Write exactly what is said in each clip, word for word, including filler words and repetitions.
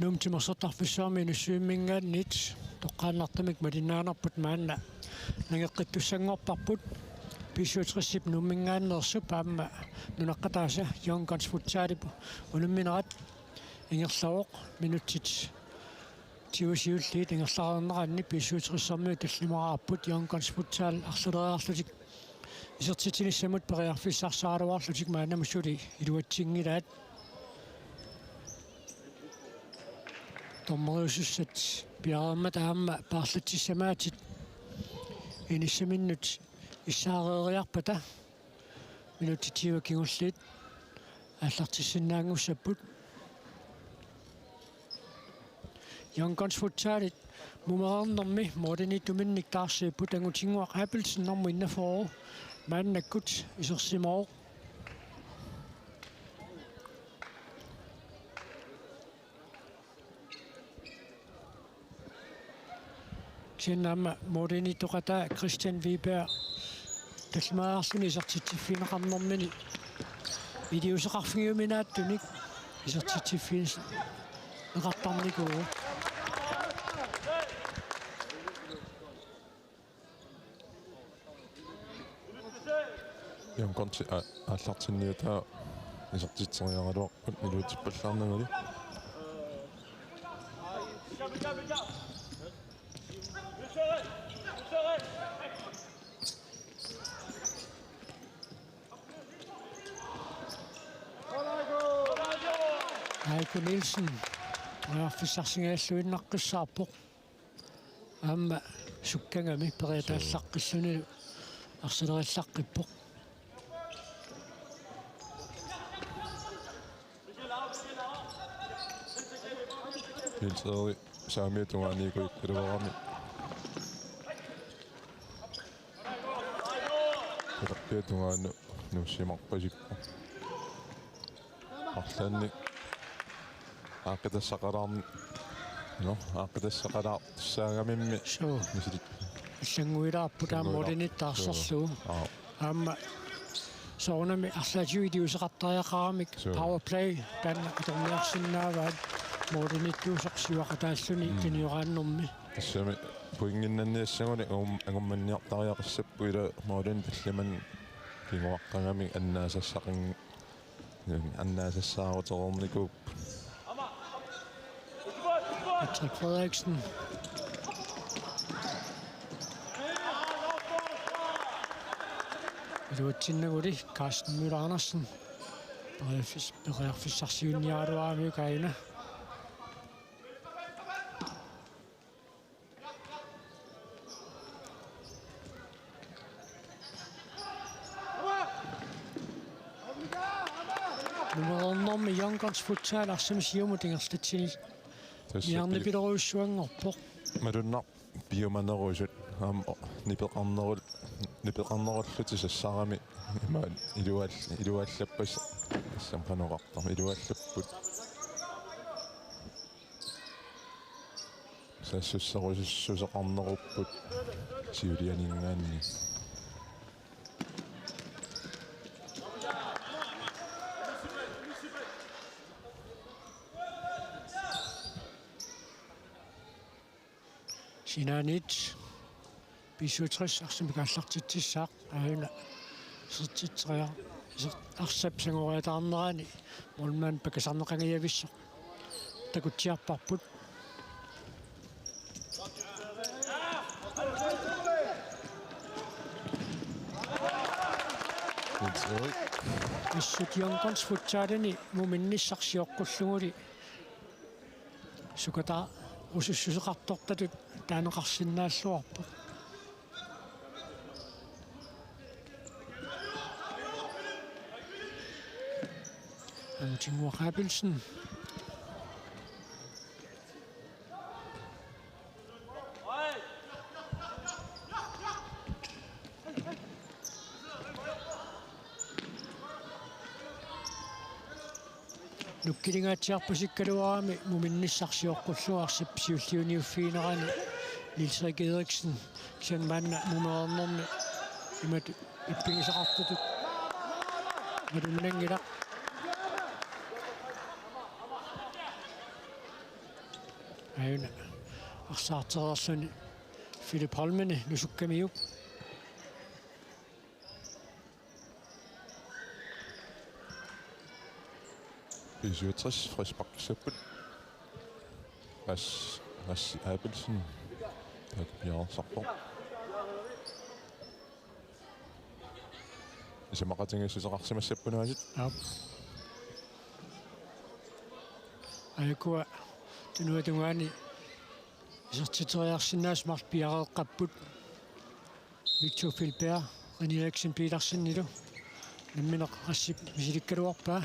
Nuummi timersortarfissuarmi Inussivimminngaanniit toqqaannartumik malinnaanerput maanna nangeqqittussanngorparput B syvogtresip Nuumminngaanneersup aamma nunaqqataasa Young Guns Futsalip unamminerat ingerlavoq. Minutsit tyve siulliit ingerlareerneranni B syvogtressermiut tallimaraarput Young Guns Futsal arlaleriarlutik isertitsinissamut periarfissarsaaraluarlutik maannamut suli iluatsinngilaat. Dommeriusussat piareermata aamma paarlatsissamaatit inissaminnut issaareeriarpata minutsit tyve kingulliit aallartissinnaanngussapput. Young Guns Futsalit mumereernermi målimiittuminnik taarsiipput. Angutinnguaq Abelsen nummer enogfyrre maannakkut isersimavoq. Kisianni aamma målimiittoqataa Christian Wiberg tallimariarluni isertitsiffigineqarnermini iliuuseqarfigiuminaattunik isertitsiffigineqartarnikuuvoq. Young Gunsi a-, aallartinniutaa isertitseriaraluarput iluatsippallaarnaguli. Aiko Nielsen periarfissarsigalluinnaqqissaarpoq. Aamma sukkagami periataallaqqilluni arsalerillaqqippoq. Niels Erik saamiata tungaaniikkuit iluarami. Ilappiata tungaanut nuussimarpasikku. Arlaannik aaqqitassaqalaarn-, no, aaqqitassaqalaartussaagamimmi. Suu. Misilit. Allannguilaarput aamma målimiittoq taarserlugu. Suu. Aa. Aamma soorunami arlaatigut iliuuseqartariaqaramik. Suu. Power play taanna atorniarsinnaavaat målimiittuusoq siuaqataalluni. Mm. Tunioraannermi. Tassami pointinnanniassaguni angum-, angummanniartariaqassapput ila målimi tallimanik kinguaqqagamik annaasassaqan-, annaasassaarutereernikuupput. Patrick Frederiksen. Iluatsinnaguli Carsten Møller Andersen. Periarfis-, periarfissarsiunniaraluaramiuk aajuna. Mumereernermi Young Guns Futsal arsamik siumut ingerlatsini. Tassa niarnipilerujussuanngorpoq. Malunnarpoq piumanerusut aamma nipeqarnerul-, nipeqarnerullutik sassarami imaat iluaal-, iluaallappas-, assam qanoq oqartarma, iluaallapput. Saassusserusussuseqarnerupput siulianinngaanniit. Sinaaniit B syvogtres arsamik aallartitsissaaq aajuna isertitseriar-, iser-, arsap sangoriataarnerani målmand pakasarneqangajavissoq takutsiarparput. Assut Young Guns Futsalini muminnissaq sioqqulluguli sukataarusussuseqartortatut taaneqarsinnaalluarpoq. Angutinnguaq Abelsen. Nukkiligaatsiarpasikkaluarami muminnissaq sioqqullugu arsap siulliuniuffiginerani Niels Erik Eriksen kisianni maanna mumereernermi imatut ippigisaqartutut malunnanngilaq. Aajuna arsaartereerluni Philip Holmeni nusukkamiuk. B syvogtres frisparkissapput. Mads, Mads Abelsen. Taakku piareersarpoq. Isumaqatigiissuteqarsimassappunga aasiit. Aap. Aajukua tunuata tungaani isertiteriarsinnaasut marluk piareeqqapput. Victor Filberg, René Eriksen Petersenilu. Nammineq Rasip misilikkaluarpaa.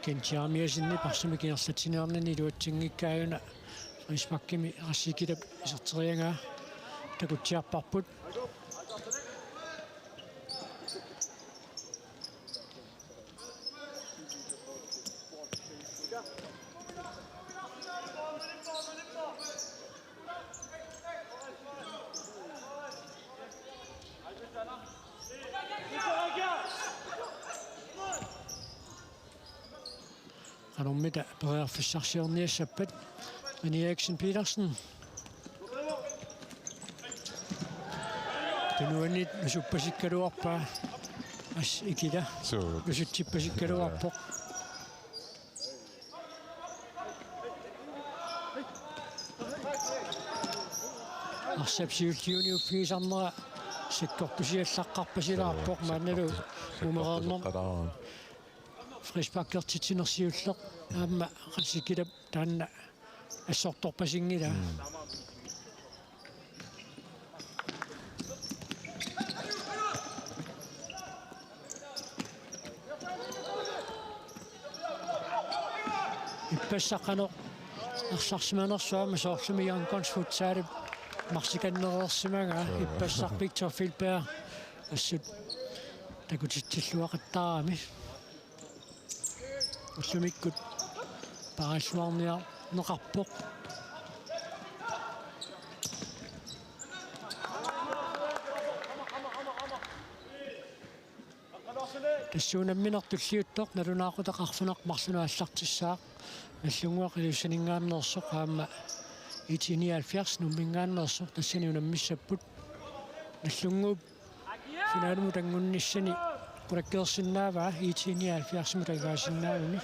Kent Jeremiassenip arsamik ingerlatsiniarnini iluatsinngikkaa aajuna frisparkimi Rasip Ikilap iserteriagaa takutsiarparput. Qanormita periarfissarsiorniassappat. René Eriksen Petersen. Tunuaniit nusuppasikkaluarpaa Mads Ikila. Suu. Nusutippasikkaluarpoq. Arsap siulliuniuffigisarnera sakkortusiallaqqarpasilaarpoq maannalu mumereernermut. Frisparkertitsineq siulleq aamma Rasip Ikilap taanna assortorpasinngilaa. Mm. Ippassaq qanoq arsarsimanersoq aamma soorlumi Young Guns Futsalip marsikannereersimagaa. Joo. Ippassaq Victor Filberg assut takutitsilluaqattaarami. Ullumikkut paaralluarniarneqarpoq. Tassuuna nammineq tulliuttoq nalunaaqutaq arfineq-marlunut aallartissaaq. Nagdlunguaq Ilulissaninngaanneersoq aamma I T nioghalvfjerds Nuumminngaanneersoq tassani unammissapput. Nagdlunguup finaalimut anngunnissani qulakkeersinnaavaa I T nioghalvfjerdsimut angaasinnaaguni.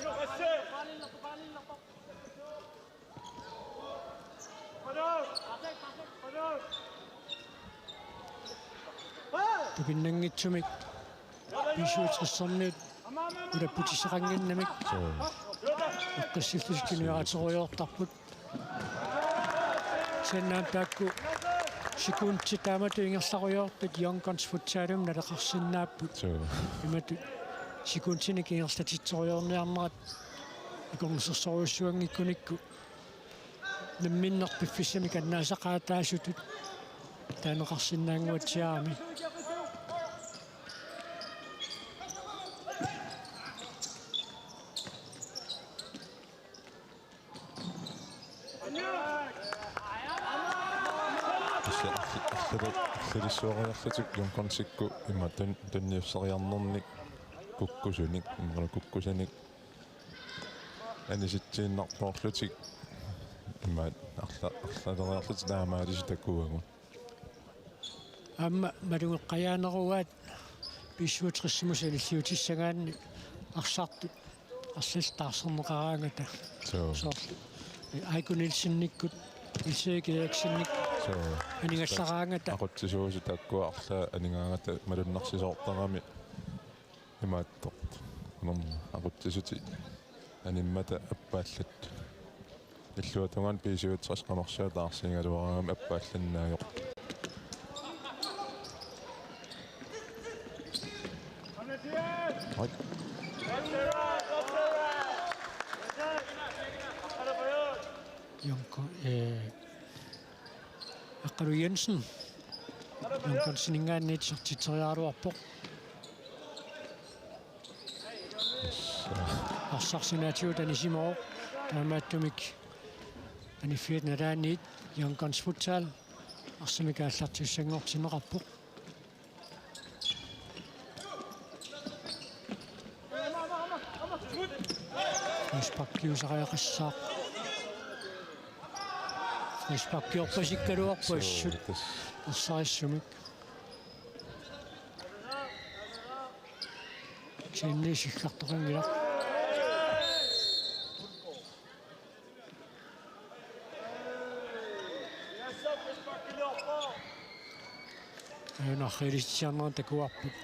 Tupinnanngitsumik B syvogtressermiut ulapputissaqannginnamik. Suu. Eqqissillutik tuniaatsorujoortarput. Kisianni aamma taakku sekundit taamatut ingerlarujoortut Young Guns Futsalimut naleqarsinnaapput. Suu. Imatut sekundinik ingerlatitsorujoorniarnerat akornusersorujussuanngikkunikku namminneq piffissamik annaasaqaataasutut taaneqarsinnaannguatsiarami. Tassa arli-, arlali-, arlalissuariarlutik Young Gunsikkut ima tun-, tunniusseriarnernik kukkusunik, imaluunniit kukkusanik anisitsiinnartoorlutik imaat arla-, arlaleriarlutik taamaalisut takuagut. Aamma malugeqqajaanerugaat B syvogtressimut sanilliutissagaanni arsartut arlallit taarserneqaraangata. Suu. Soorlu Aiko Nielsenikkut, Niels Erik Eriksenik. Suu. Aningallaraangata. Aqutsisuusut taakkua arlaat aningaangata malunnarsisoortarami. Imaattoq. Unerm aqutsisutit animmata appaallat. Illuatungaani B syvogtres qanorsuaq taarsigaluaraangami appaallannaavoq. Oj. Jonko, eh, Aqqalu Jensen. Jonko Jensen ingaanniit isertitseriaraluarpoq. Arsaq sinaatigut anisimavoq. Taamaattumik aniffiata nalaaniit Young Guns Futsal Arsamik aallartissanngortinneqarpoq. Frisparkiusariaqassaaq. Frisparkiorpasikkaluarpoq assut. Ersarissumik. Kisianni siggartoqanngilaq. Aajuna arriilissutissiorneq takuarput.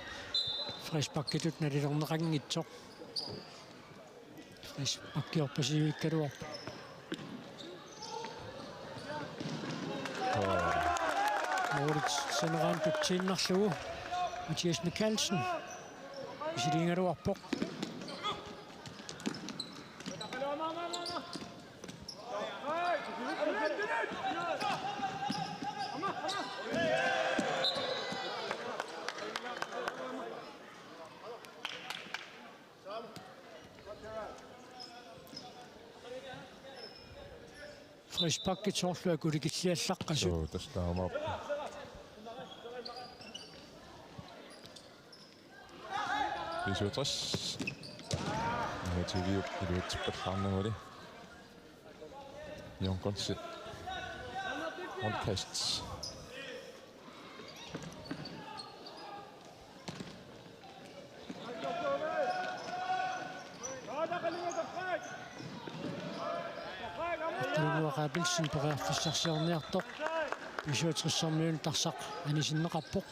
Frisparkitut nalilerneqanngitsoq. Frisparkiorpasiuikkaluarpoq. Moritz Søndergaard tutsiinnarlugu. Mathias Mikaelsen. Misiliigaluarpoq. Frisparkit soorlu akulikilliallaqqasut. Suu, tassa taamaappoq. B syvogtres. Nativiup iluatsippallaarnaguli. Jon Konse. Holdkast. Nunua Abelsen periarfissarsiorniartoq. B syvogtres-ermiunut tarsaq anisinneqarpoq.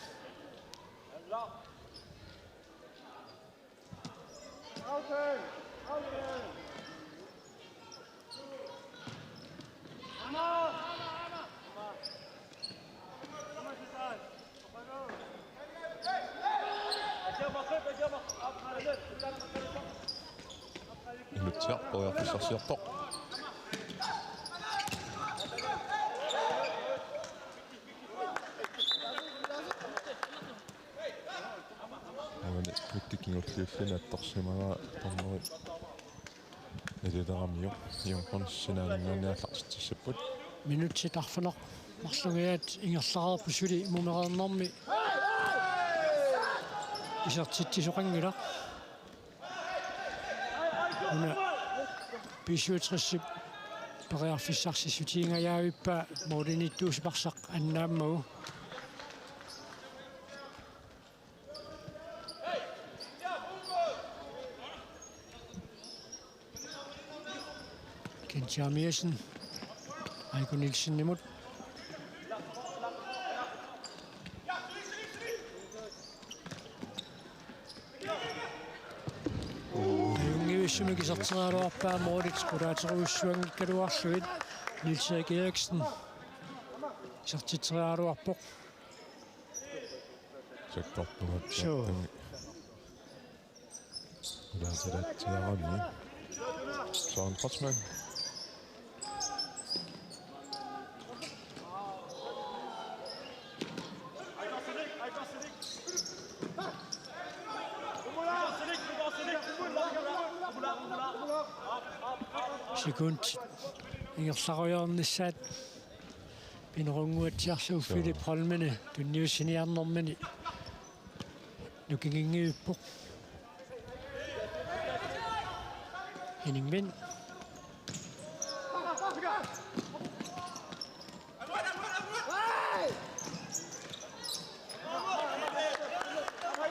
Ilutsiaq periarfissarsiorpoq. Uani pikki kingulliulluni attorsimagaa dommeri nalileramiuk. Jon Konse sinaaninngaanniit aallartitsissapput. Minutsit arfineq-marlugiaat ingerlareerput, suli mumereernermi isertitsisoqanngilaq. Una B syvogtres-ip periarfissarsissutigingajavippaa målimiittuusimarsaq annaammagu. Kent Jeremiassen. Aiko Nielsenimut. Ajunngivissumik iserteriaraluarpaa, målit qulaaterujussuanngikkaluarlugit. Niels Erik Eriksen isertitseriaraluarpoq. Sakkortugatsiartumi. Suu. Qulaaterujussuarami. Søren Kreutzmann. Sekundit ingerlarujoornissaat pinerunnguatsiarlugu. Suu. Philip Holmeni tunniussiniarnermini nukinginngivippoq. Henning Vind.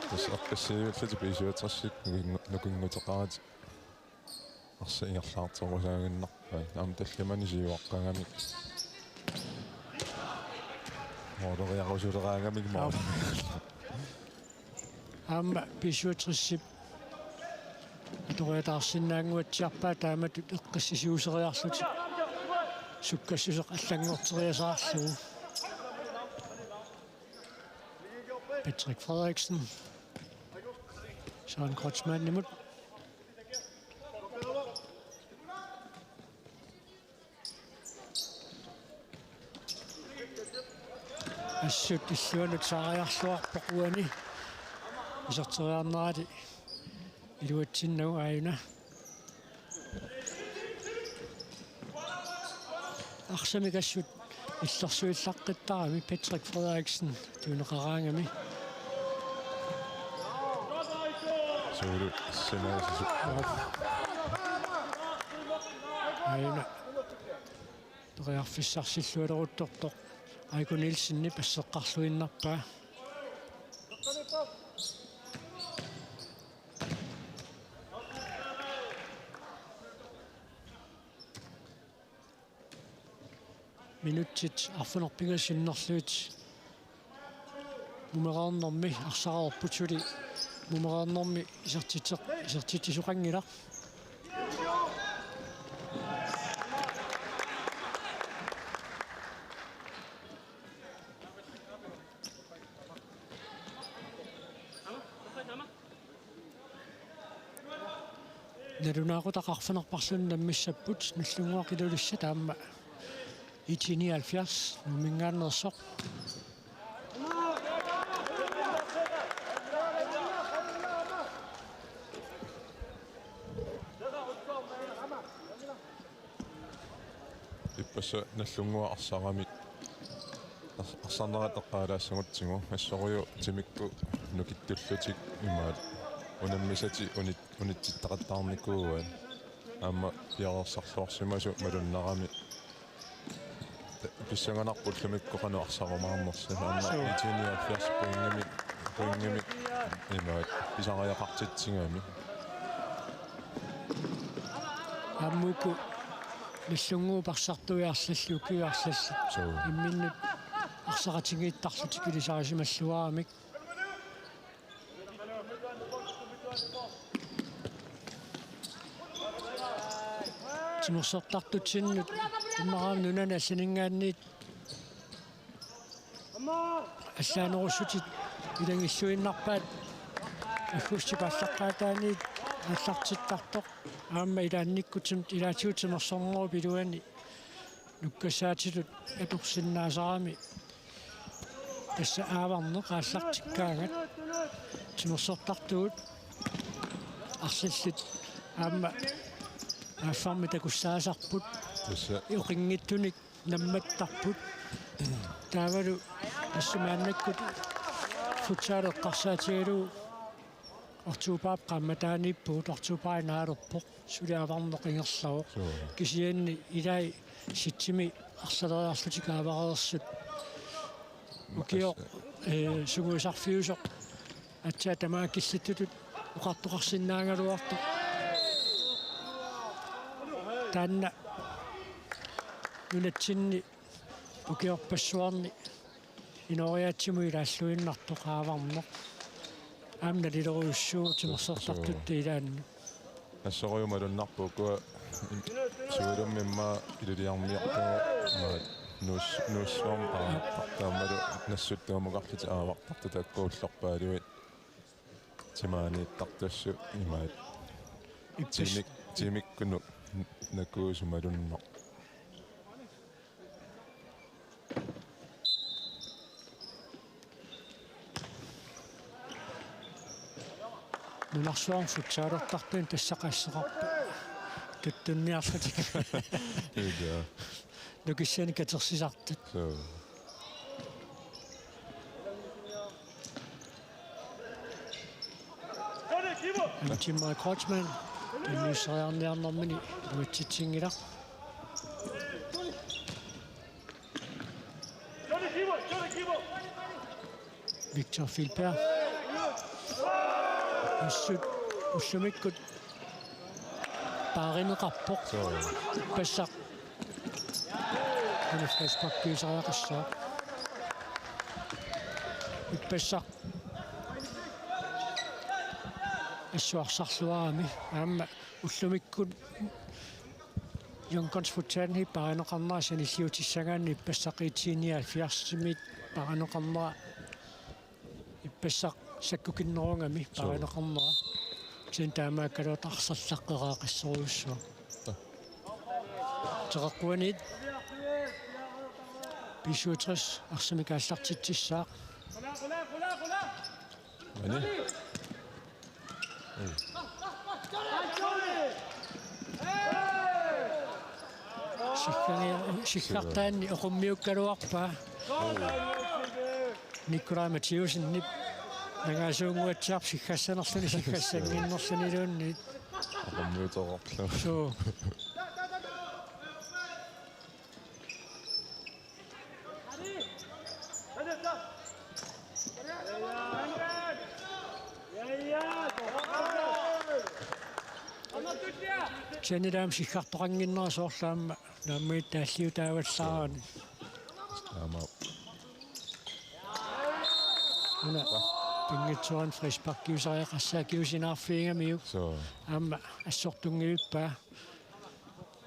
Tassa eqqissiliullutik B syvogtres-it nukingu-, nukinguteqaratik. Arsaq ingerlaartorusaaginnarpai. Aamma tallimanik siuaqqagamik. Mooleriarusuleraangamik. Aap. Maani. Aamma B syvogtres-ip atoriataarsinnaannguatsiarpaa taamatut eqqissisiuseriarlutik. Sukkassuseq allanngorteriasaarlugu. Patrick Frederiksen. Søren Kreutzmannimut. Assut illuanut saariarluarpoq uani. Iserteriarnerali iluatsinnagu aajuna. Arsamik assut illersuillaqqittarami Patrick Frederiksen tunineqaraangami. Suulu sinaasisu. Aina periarfissarsillualeruttortoq Aiko Nielsenip asseqqarluinnarpaa. Minutsit arfineq-pingasut sinnerlugit mumereernermi arsarerput, suli mumereernermi isertitseq-, isertitsisoqanngilaq. Nalunaaqutaq arfineq-pingasunut nammissapput, Nagdlunguaq Ilulissat aamma I T nioghalvfjerds Nuumminngaanneersoq. Ippassaq Nagdlunguaq arsaramik ars-, arsarnerat eqqaalaassagutsigu, assorujuk timikkut nukittullutik imaat unammisatik unit-, unitsittaqattaarnikuuaat. Aamma piareersarluarsimasut malunnarami. Pissanganarpoq ullumikkut qanoq arsarumaarnersoq. Aamma I T nioghalvfjerds pointimik, pointimik imaat pisariaqartitsigami. Aamma uku Nagdlunguup arsartui arlallit, ukiut arlallit. Suu. Imminnut arsaqatigiittarlutik ilisarisimalluaramik. Timersortartutsinnut immaqa nunani allaninngaanniit allaanerussutit ilagilluinnarpaat aggustip aallaqqaataaniit aallartittartoq. Aamma ilaannikkut tim-, ilaatigut timersornerup iluani nukkassaatitut atorsinnaasarami. Tassa aavarneq aallartikkaangat timersortartugut arlallit aamma aaffarmik takussaasarput. Tassa. Oqinngitsunik nammattarput. Taavalu tassa maannakkut futsal eqqarsaatigalugu oktobarip qaammataaniippugut, oktobarip naalerpoq, suli aavarneq ingerlavoq. Suu. Kisianni ilai septembarimi arsaleriarlutik aavareersut. Ukioq, eh, sungiusarfiusoq aatsaat tamaat killittutut oqartoqarsinnaagaluartoq. Taanna nunatsinni ukiorpassuarni inooriaatsimut ilaalluinnartoq aavarneq. Aamma nalilerujussuuvoq timersortartutta ilaannut. Assorujuk malunnarpoq ukua Suulummi immaqa Ilulissarmiortugut imaat Nuus-, Nuussuarmi aavartartut aammalu Nassuttuumukarlutik aavartartut taakku ullorpaaluit timaaniittartussat imaat. Ippas- Timik-, timikkut nakuusut malunnarpoq. Nunarsuarmi futsalertartunik tassa qasseqarpoq. Tuttunniarlutik. Ila. Nukissanik katersisartut. Suu. Antimai Kreutzmann, tunniusseriarniarnermini iluatsitsinngilaq. Victor Filberg. Assut ullumikkut paarineqarpoq. Suu. Ippassaq. Una frisparkiusariaqassaaq. Ippassaq. Assut arsarluarami. Aamma ullumikkut Young Guns Futsalimi paarineqarnera sanilliutissagaanni ippassaq I T nioghalvfjerdsimiit paarineqarnera ippassaq sakkukinnerugami. Suu. Paarineqarnera. Kisianni taamaakkaluartoq arsallaqqeqaaqassorujussuaq. Teqeqquaniit B syvogtres arsamik aallartitsissaaq. Ani? Ei. Sikkangi-, sikkartaanni oqummiukkaluarpaa. Nikolaj Mathiassenip nangaasuunnguatsiarpoq sikkassaanerluni sikkassannginnerluniluunniit. Oqummiuteqarlugu. Suu. Kisianni taama sikkartoqannginnera soorlu aamma naammagittaalliutaavallaarani. Aamma. Una pinngitsoorani frisparkiusariaqassaaq akiuusinaarfigigamiuk. Suu. Aamma assortunngivippaa.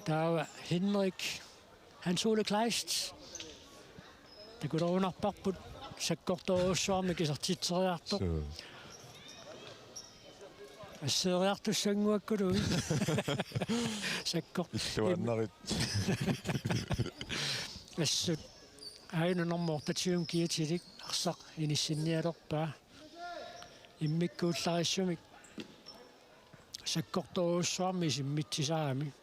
Taava Henrik Hans Ole Kleist. Takulerunarparput sakkortoorujussuarmik isertitseriartoq. Suu. Asseeriartussannguakkuluit. Sakkor-. Illuannarit. Assut. Aajuna nummer otteogtyve kiatilik arsaq inissinnialerpaa. Immikkuullarissumik. Sakkortoorujussuarmik isimmitsisarami.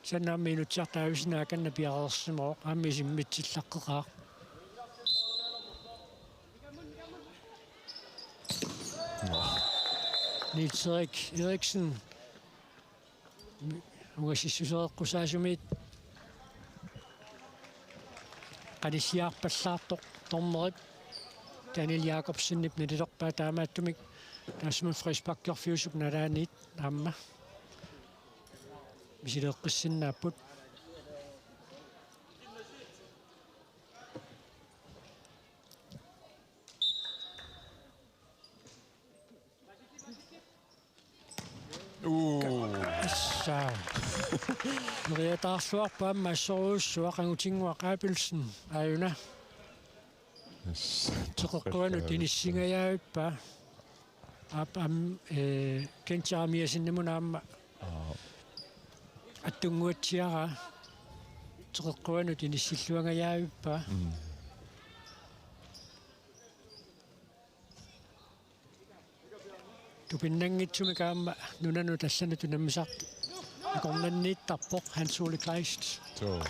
Kisianni aamma Inutsiaq Davidsen akanna piareersimavoq, aamma isimmitsillaqqeqaaq. Niels Erik Eriksen. Ungasissusereqqusaasumiit qanilliarpallaartoq dommerip Daniel Jakobsenip nalilerpaa taamaattumik taassuma frisparkerfiusup nalaaniit aamma misileeqqissinnaapput. Uu. Assa. Neriataarluarpaa aamma assorujussuaq Angutinnguaq Abelsen aajuna. Yes. Teqeqquanut inissingajavippaa. Aap, aamma, eh, Kent Jeremiassenimuna aamma. Aa. Attunnguatsiaraa. Teqeqquanut inissilluangajavippaa. Mm. Tupinnanngitsumik aamma nunanut allanut unammisartut akornanniittarpoq Hans Ole Kleist. Suu.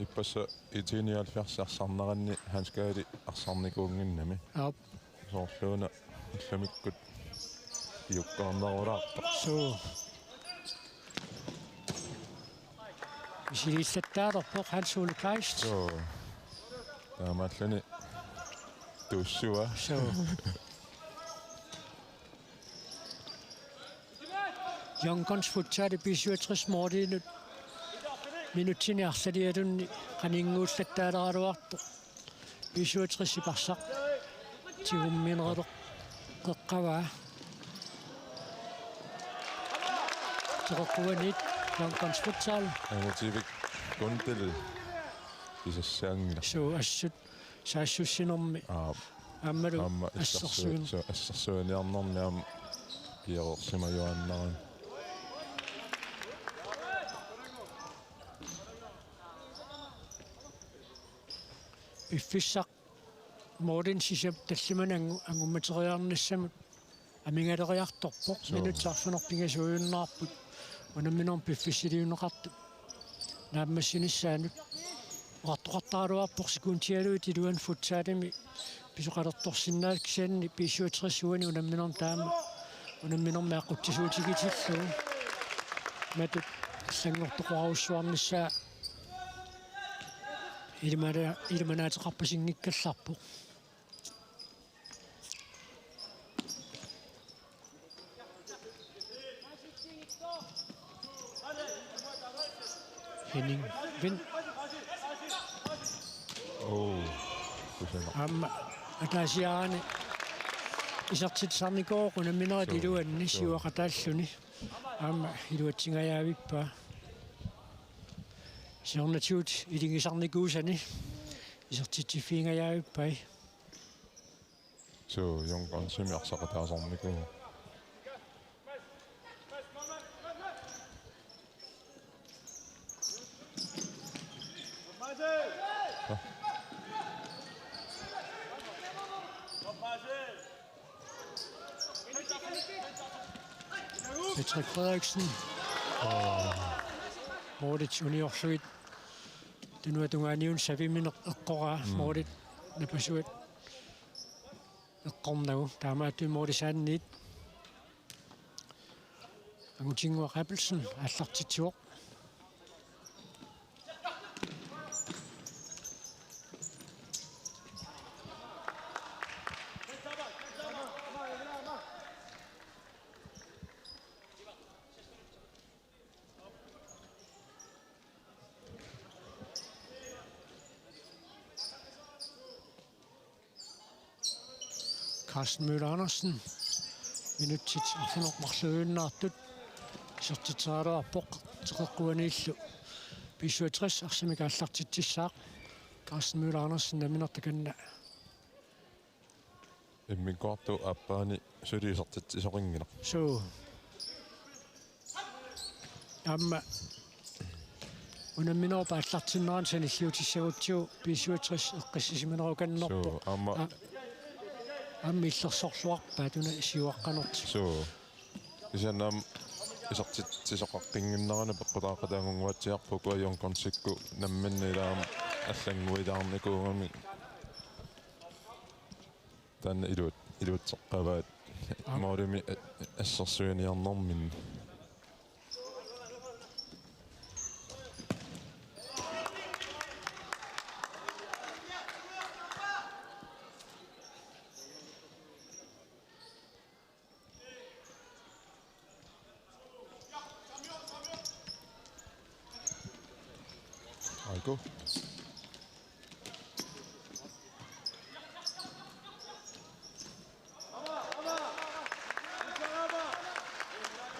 Ippassaq I T nioghalvfjerds arsarneranni Hans Kaali arsarnikuunnginnami. Aap. Soorluuna ullumikkut piukkaarnerulaartoq. Suu. Misiliillattaalerpoq Hans Ole Kleist. Suu. Taamaalluni tuussua. Suu. Young Guns Futsal B syvogtres målinut minutsini arlalialunni qaninnguullattaaleraluartoq. B syvogtres-ip arsaq tigummineruleq qeqqavaa. Teqeqquaniit Young Guns Futsal. Angutivik Kundel pisassaanngilaq. Suu, assut saassussinermi. Aap. Aammalu aamma assersuin-, assersuin-, assersuiniarnermi aamma piareersimajuaannarami. Piffissaq målini sisap tallimanik angu-, angummateriarnissamut amigaleriartorpoq. Suu. Minutsit arfineq-pingasuujunnaarput unamminermi piffissaliunneqartut naammassinissaannut. Oqartoqartaraluarpoq sekundialuit iluanni futsalimi pisoqalertorsinnaasut, kisianni B syvogtres uani unamminermi taama unamminermi aqutsisuutigitillugu matut allanngortoqarujussuarnissaa ilimana-, ilimanaateqarpasinngikkallarpoq. Henning Vind. Oo, kusanaq. Aamma ataasiaraanni isertitsisarnikuuvoq unamminerit. Suu. Iluanni. Suu. Siuaqataalluni. Aamma iluatsingajavippaa. Siornatigut iligisarnikuusani isertitsiffigingajaavippai. Suu, Young Gunsimi arsaqataasarnikuuvoq. Patrick Frederiksen. Målit uniorlugit tunuata tungaaniunnut savimineq eqqoraa. Mm. Målit napasuat eqqornagu. Taamaattumik målisaanniit Angutinnguaq Abelsen aallartitsivoq. Carsten Møller Andersen. Minutsit arfineq-marluinnartut isertitseraluarpoq, teqeqquaniillu B syvogtres arsamik aallartitsissaaq. Carsten Møller Andersen nammineq takanna. Immikkoortup aappaani suli isertitsisoqanngilaq. Suu. Aamma unamminerup aallartinnerani sanilliutissagutsigu B syvogtres eqqissisimanerukannerpoq. Suu, aamma. A-, aamma illersorluarpaat una siuaqqanertik. Suu. Kisianni aamma isertitsisoqaqqinnginnerani peqqutaaqataannguatsiarpoq uku Young Gunsikkut namminneq ilaa aamma allannguilaarnikuugamik. Taanna iluat-, iluatseqqavaat. Aap. Målimi a-, assersuiniarnerminni. Aiko.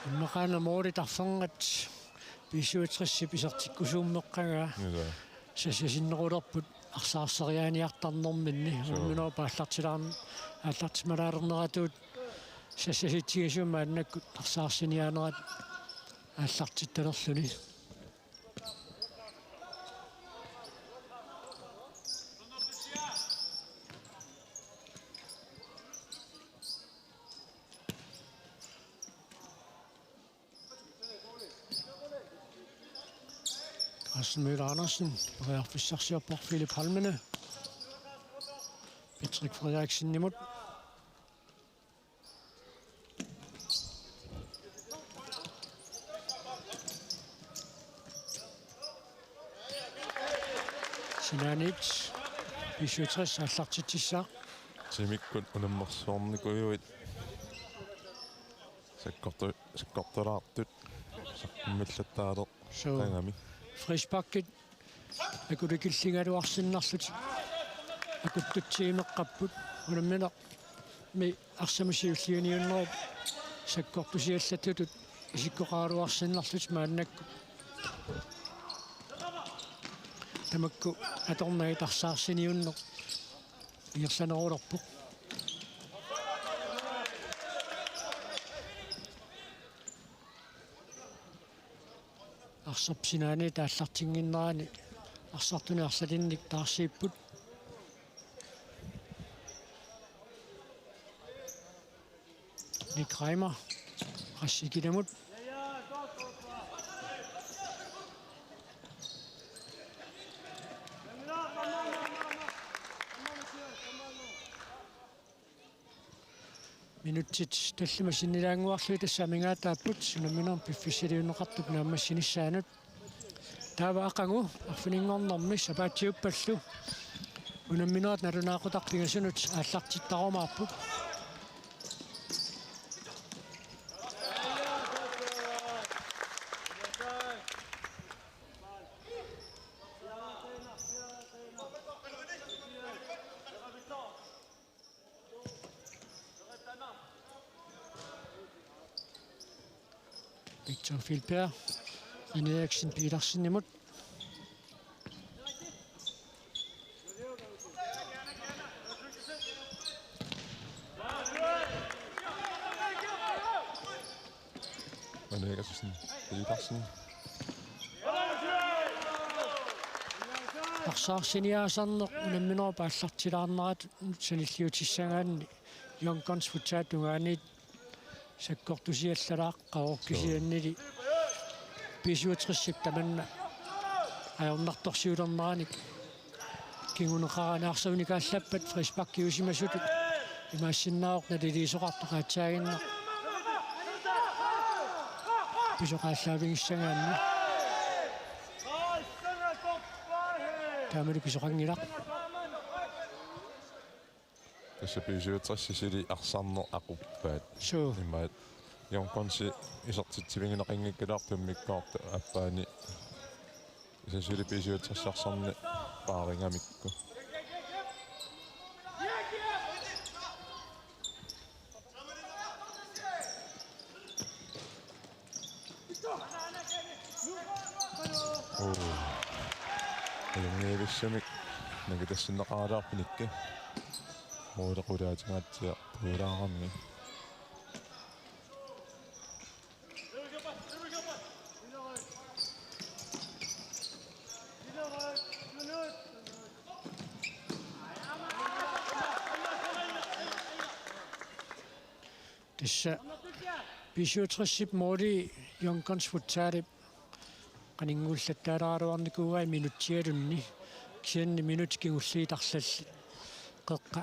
Immaqaana målit arfernat B syvogtres-ip isertikkusuummeqqagaa. Ilaa. Sassasinnerulerput arsaarseriaaniartarnerminni. Suu. Unamminerup aallartilaarn-, aallartimalaalerneratuut sassasitsigisumik maannakkut arsaarsiniaanerat aallartittalerluni. Carsten Møller Andersen, periarfissarsiorpoq Philip Holmene. Patrick Frederiksenimut. Sinaaniit B syvogtres aallartitsissaaq. Timikkut unammersuarnikuuguit. Sakkortu-, sakkortulaartut saqqummillattaaleq. Suu. Taagami. Frisparkit akulikilligaluarsinnarlutik akuttutsigimeqqapput. Unamminermi arsamik siulliuniunnerup sakkortusiallattutut isikkoqaraluarsinnarlutik maannakkut. Tamakku atornagit arsaarsiniunneq ingerlanerulerpoq. Arsap sinaaniit aallartinnginnerani arsartunik arlalinnik taarsiipput. Nick Reimer, Rassi Kilamut. Minutsit tallimat sinnilaannguarlugit tassa amigaataapput, unamminermi piffissaliunneqartup naammassinissaanut. Taava aqagu arfininngornermi sapaatsiuppallu unamminerit nalunaaqutaq pingasunut aallartittarumaarput. Victor Filberg, René Eriksen Petersenimut. René Eriksen Petersen. Arsaarsiniaasarneq unamminerup aallartilaarneratut sanilliutissagaanni Young Guns Futsal tungaaniit sakkortusiallalaaqaaq. Suu. Kisiannili B syvogtresip tamanna ajornartorsiulerneranik kinguneqarani arsaunikaallappat frisparkiusimasutut imaassinnaavoq naliliisoqartoq aatsaaginnaq pisoqaallaavigissangaanni. Taamalu pisoqanngilaq. Tassa B syvogtres suli arsarneq aquppaat. Suu. Imaat Young Gunsi isertitsivigineqanngikkaluarpoq immikkoortoq aappaani. Tassa suli B syvogtres arsarneq paarigamikku. Oo. Ajunngivissamik nakitassinneqaraluarpoq Nikke. Måli qulaatingaatsiaq puilaarammi. Tassa B syvogtresip måli Young Guns Futsalip qaninngullattaalaaraluarnikuugai minutsialunni, kisianni minutsit kingulliit arlallit qeqqa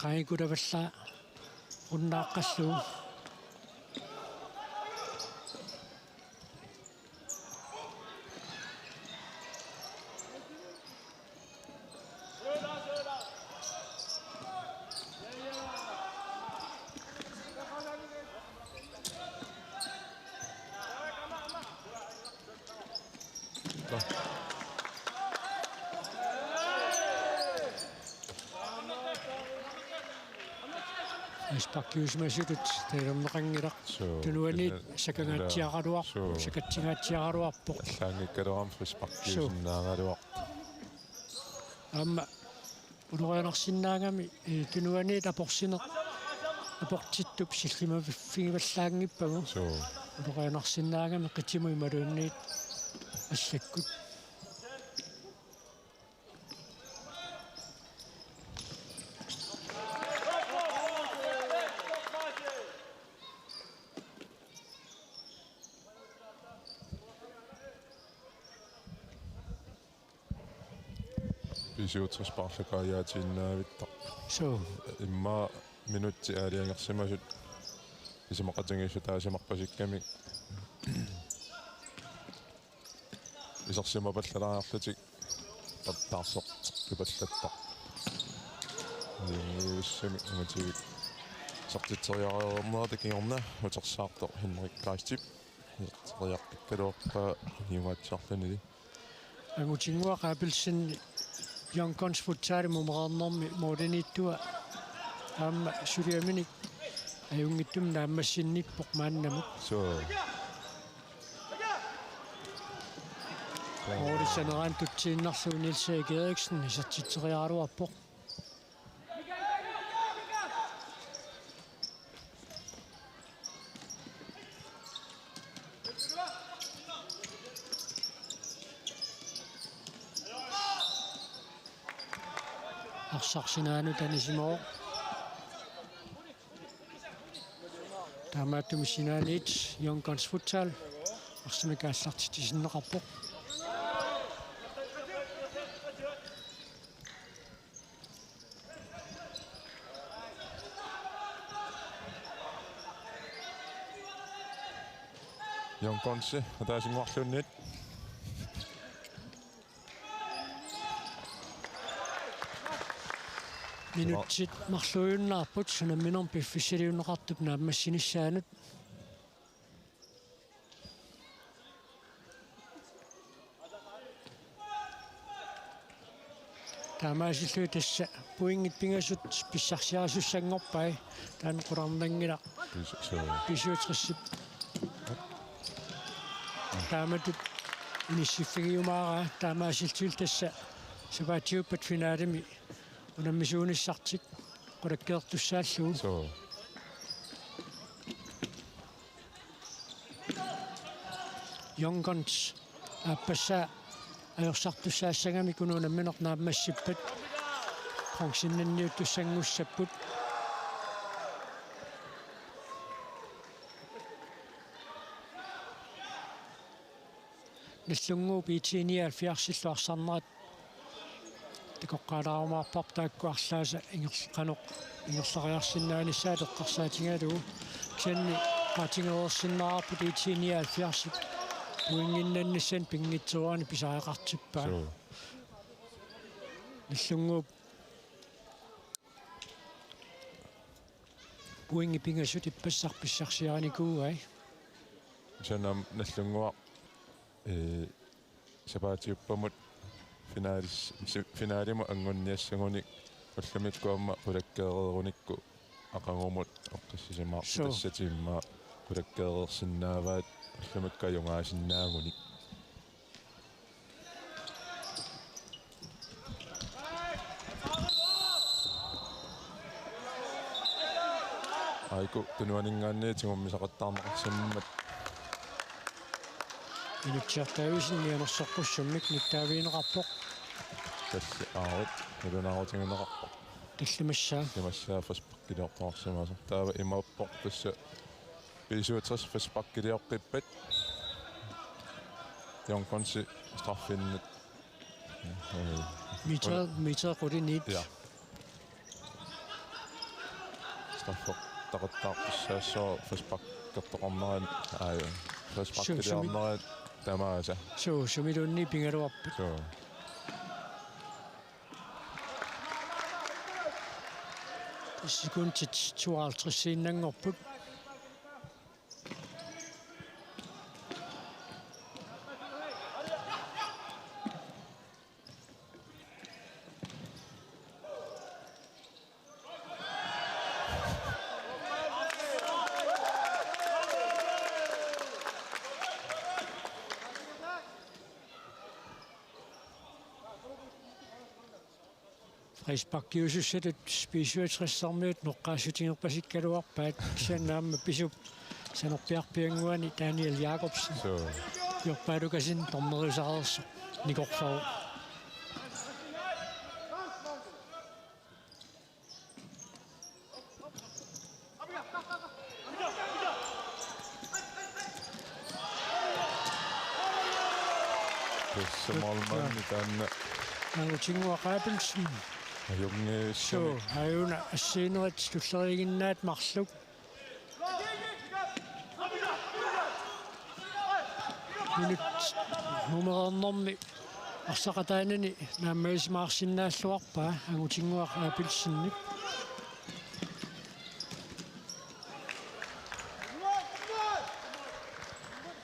qaangikulavallaarunnaarlugu. Frisparkiusimasutut talerneqanngilaq. Suu, tunuaniit tuna-, sakangaatsiaraluar-, suu, sakatsinngaatsiaraluarpoq. Allaanngikkaluarami frisparkiusinnaagaluartoq. Aamma ulorianarsinnaagami, eh, tunuaniit aporsineq aportittup sillimaffigivallaanngippagu. Suu. Ulorianarsinnaagami qitimut imaluunniit allakkut. B syvogtres paarlakaajaatinnaavittarpoq. Suu. Immaqa minutsit aalajangersimasut isumaqatigiissutaasimarpasikkamik isersimapallalaarlutik taarsertipallattarpoq. Ajunngivissamik ungativik isertitseriareernerata kingorna utersaartoq Henrik Kleistip iserteriaqqikkaluarpaa inuatsiarlunili. Angutinnguaq Abelsen Young Guns Futsalimi umereernermi måliniittua aamma suliaminik ajunngitsumik naammassinniippoq maannamut. Suu. Målip saneraanut tutsiinnarlugu Niels Erik Eriksen isertitseriaraluarpoq. Arsaq sinaanut anisimavoq. Taamaattumik sinaaniit Young Guns Futsal arsamik aallartitsisinneqarpoq. Young Gunsi ataasinnguarluunniit. Minutsit marluujunnaarput, unamminermi piffissaliunneqartup naammassinissaanut. Taamaasilluni tassa pointit pingasut pissarsiarisussanngorpai, taanna qularnanngilaq. Pis-, suu. B syvogtresip. Taamatut inissiffigiumaaraa, taamaasillutillu tassa sapaatiuppat finalemi unammisuunissartik qulakkeertussaallugu. Suu. Young Guns aappassaa ajorsartussaassagamik una unammineq naammassippat bronzennanniuttussanngussaapput. Nagdlunguup I T nioghalvfjerdsillu arsarnerat takoqqaalaarumaarparput taakku arlaasa ingerl-, qanoq ingerlariarsinnaanissaat eqqarsaatigalugu. Kisianni qaatigereersinnaavarput I T nioghalvfjerdsip pointinnannissaanut pinngitsoorani pisariaqartippaa. Suu. Nagdlunguup pointit pingasut ippassaq pissarsiarinikuuai. Kisianni aamma Nagdlunguaq, ee, sapaatiuppamut finaalis-, si-, finaalimut anguniassagunik ullumikkut aamma qulakkeereerunikku aqagumut eqqissisimaarput. Suu. Tassa tiimmaa qulakkeereersinnaavaat ullumikkut ajugaasinnaagunik. Aajuku tunuaninngaanniit tigummisaqattaarneqarsimammat. Inutsiartaavisen nianersoqqussummik nittaavigineqarpoq. Tassa aarit, nalunaarutigineqarpoq. Tallimassaa. Tallimassaa frisparkiliortoqarsimaasoq. Taava imaappoq tassa B syvogtres frisparkilioqqippat. John Konsi straffinnit. Meter, meter quliniit. Ja. Straffertaqattaartussaassooq frisparkertoqarnerat, aa, frisparkiliornerat tamaasa. Suu, sumiluunniit pigaluarpat. Suu. Sekundit tooghalvtredsiinnanngorput. Frisparkiusussatut B syvogtressermiut noqqaassutigerpasikkaluarpaat, kisianni aamma pisup sanerpiarpiannguani Daniel Jakobsen. Suu. Jorpaalukasin dommeriusareersoq nikorfaru. Tassa målmandi taanna. Angutinnguaq Abelsen. Ajunngissami. Suu, aajuna assigiinnerit tulleriiginnaat marluk. Minut nummerernermi arsaqataanani naammagisimaarsinnaalluarpaa Angutinnguaq Abelsenip.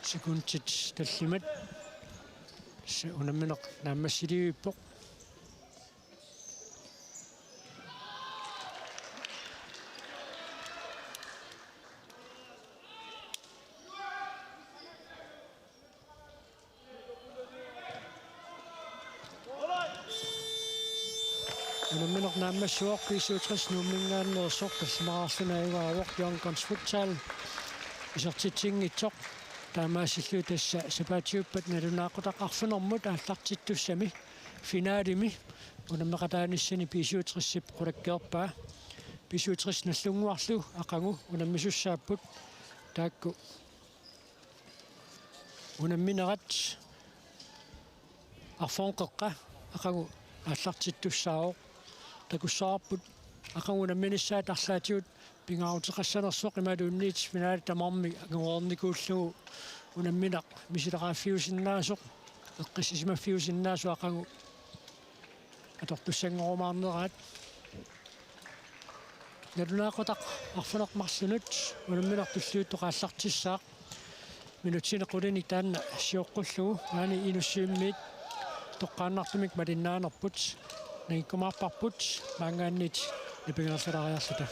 Sekundit tallimat. Tassa unammineq naammassiliivippoq. Unammineq naammassivoq B syvogtres Nuumminngaanneersoq, tallimaarluni ajugaavoq John Kons Futsal isertitsinngitsoq. Taamaasilluni tassa sapaatiuppat nalunaaqutaq arfinermut aallartittussami finaalimi unammeqataanissani B syvogtresip qulakkeerpaa. B syvogtres Nagdlunguarlu aqagu unammisussaapput. Taakku unamminerat Arfernup Qeqqa aqagu aallartittussaavoq. Takussavarput aqagu unamminissaat arlaatigut pingaaruteqassanersoq imaluunniit finaalit tamarmik angoreernikuullugu unammineq misileqaaffiusinnaasoq, eqqissisimaffiusinnaasoq aqagu atortussanngorumaarneraat. Nalunaaqutaq arfineq-marlunut unammineq tulliuttoq aallartissaaq. Minutsini qulinik taanna sioqqullugu maani Inussivimmiit toqqaannartumik malinnaanerput. Nangikkumaarparput maanngaanniit nipangerlalaariarluta.